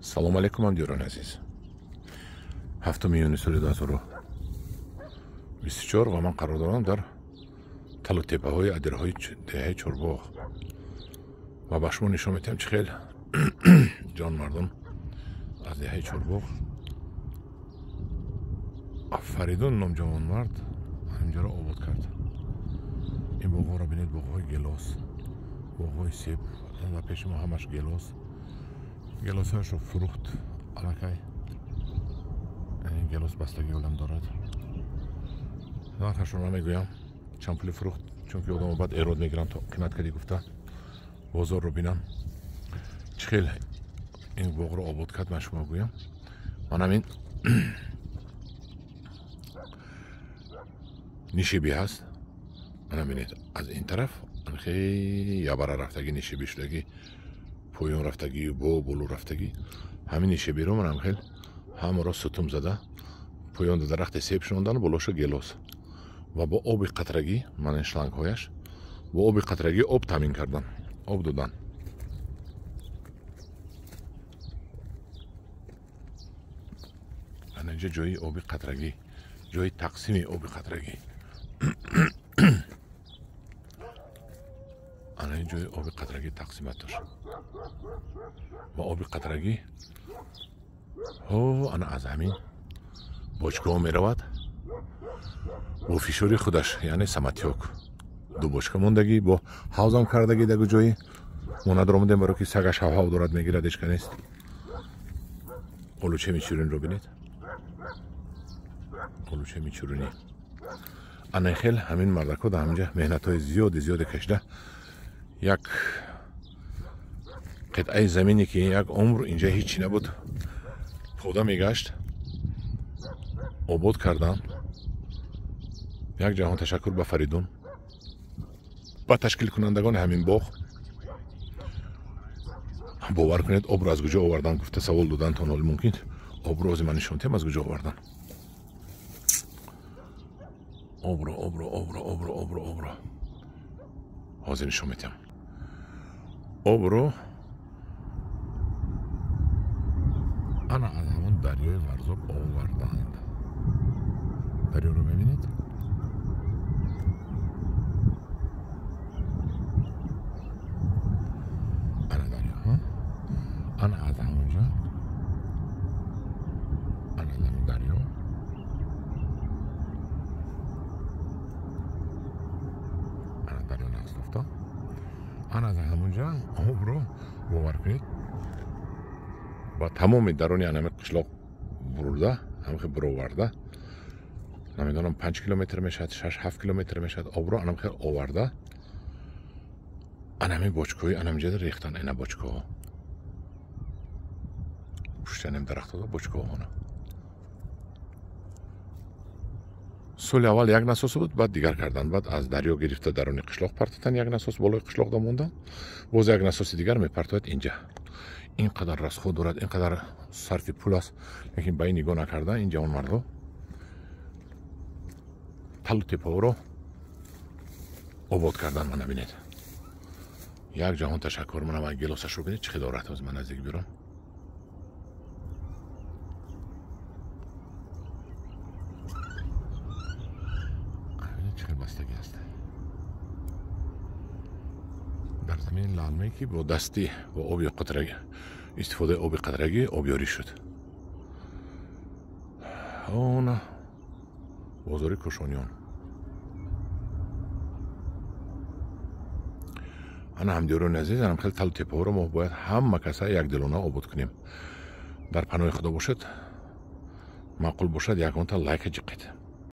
Салом алейкум, ҳамдиёрони азиз. 7 июни соли 2024 ва ман қарор дорам дар талу теппаҳои адирҳои деҳаи Чорбоғ ва ба шумо нишон медиҳам, чӣ хел ҷонмардон аз деҳаи Чорбоғ Фаридун ном ҷавонмард ҳаминҷоро обод кард. Ин боғҳоро бинед, боғҳои гелос, боғҳои себ ва пеши мо ҳамаш гелос. Гелосҳояшро фурӯхт аллакай. Ин гелос бастагӣ олам дорад. Нархашро намегӯям, чанд пули фурӯхт, чунки одамо баъд эрод мегиранд, то қимат кардӣ гуфта бозорро бинам. Чӣ хел ин боғро обод кард, ман шумо гӯям. Манам ин нишебӣ ҳаст. Мана бинед, аз ин тараф хеле ябара рафтагӣ, нишебӣ шудагӣ, поён рафтагӣ, бо боло рафтагӣ. Ҳамин нишебиро манам хел ҳамаро сутум зада, поёнда дарахти себ шинондан, болоша гелос ва бо оби қатрагӣ, мана ин шлангҳояш бо оби қатрагӣ об таъмин кардан, об додан. Ана инҷа ҷои оби қатрагӣ, ҷои тақсими оби қатрагӣ. Ана ин ҷои оби қатрагӣ тақсимат дошт ва оби қатрагӣ ана аз ҳамин бочкаҳо меравад бо фишори худаш, яъне саматёк. Ду бочка мондагӣ, бо ҳавзам кардагӣ дар ҷои мо надоромадем, баро ки сагаш ҳавҳав дорад, мегирад, ҳечка нест. Олучаи мичуринро бинед, олучаи мичуринӣ. Ана хел ҳамин мардакҳо дар ҳаминҷа меҳнатҳои зиёди зиёде кашида, як қитъаи замине ки як умр инҷа ҳечи набуд, пода мегашт, обод кардан. Як ҷаҳон ташаккур ба Фаридун, ба ташкилкунандагони ҳамин боғ. Бовар кунед, обро аз куҷо овардан гуфта савол додантон ҳол мумкин. Обро ози ман нишон диҳам аз куҷо овардан. Обро, обро, обро, обро, обро, обро ҳозир нишон медиҳам. Обро ана аз ҳамон дарёи Варзоб оварданд. Дарёро мебинед? Ана дарё, ана аз ҳамонҷо, ана аз ҳамон дарё ана дарё нақс ёфта. Ана аз ҳамонҷа обро, бовар кунед, ба тамоми даруни анами қишлоқ бурда, ҳамхе буроварда, намедонам 5 километр мешавад, 6-7 километр мешавад, обро анамхе оварда, анами бочкаҳои анамҷода рехтан. Ина бочкаҳо пушти анам дарахтҳо бочкаҳо. Соли аввал як насос буд, баъд дигар кардан, баъд аз дарё гирифта даруни қишлоқ партотан, як насос болои қишлоқ да мондан, боз як насоси дигар мепартояд инҷа. Ин қадар расход дорад, ин қадар сарфи пул аст, лекин ба ин нигоҳ накарда ин ҷавонмардо талу теппаҳоро обод кардан. Мана бинед, як ҷаҳон ташаккур. Мана ман гелосашро бинед, чӣ хел дорад. Ҳозир ман наздик бирам. Чӣ хел бастагӣ аст дар замини лалме, ки бо дастӣ, бо оби қатрагӣ, истифодаи оби қатрагӣ обёрӣ шуд. Она бозори Кӯшониён. Ана ҳамдиёрони азиз, анам хеле талу теппаҳоро мо бояд ҳама каса якдилона обод кунем. Дар паноҳи Худо бошед. Маъқул бошад, ягонта лайка ҷиқед.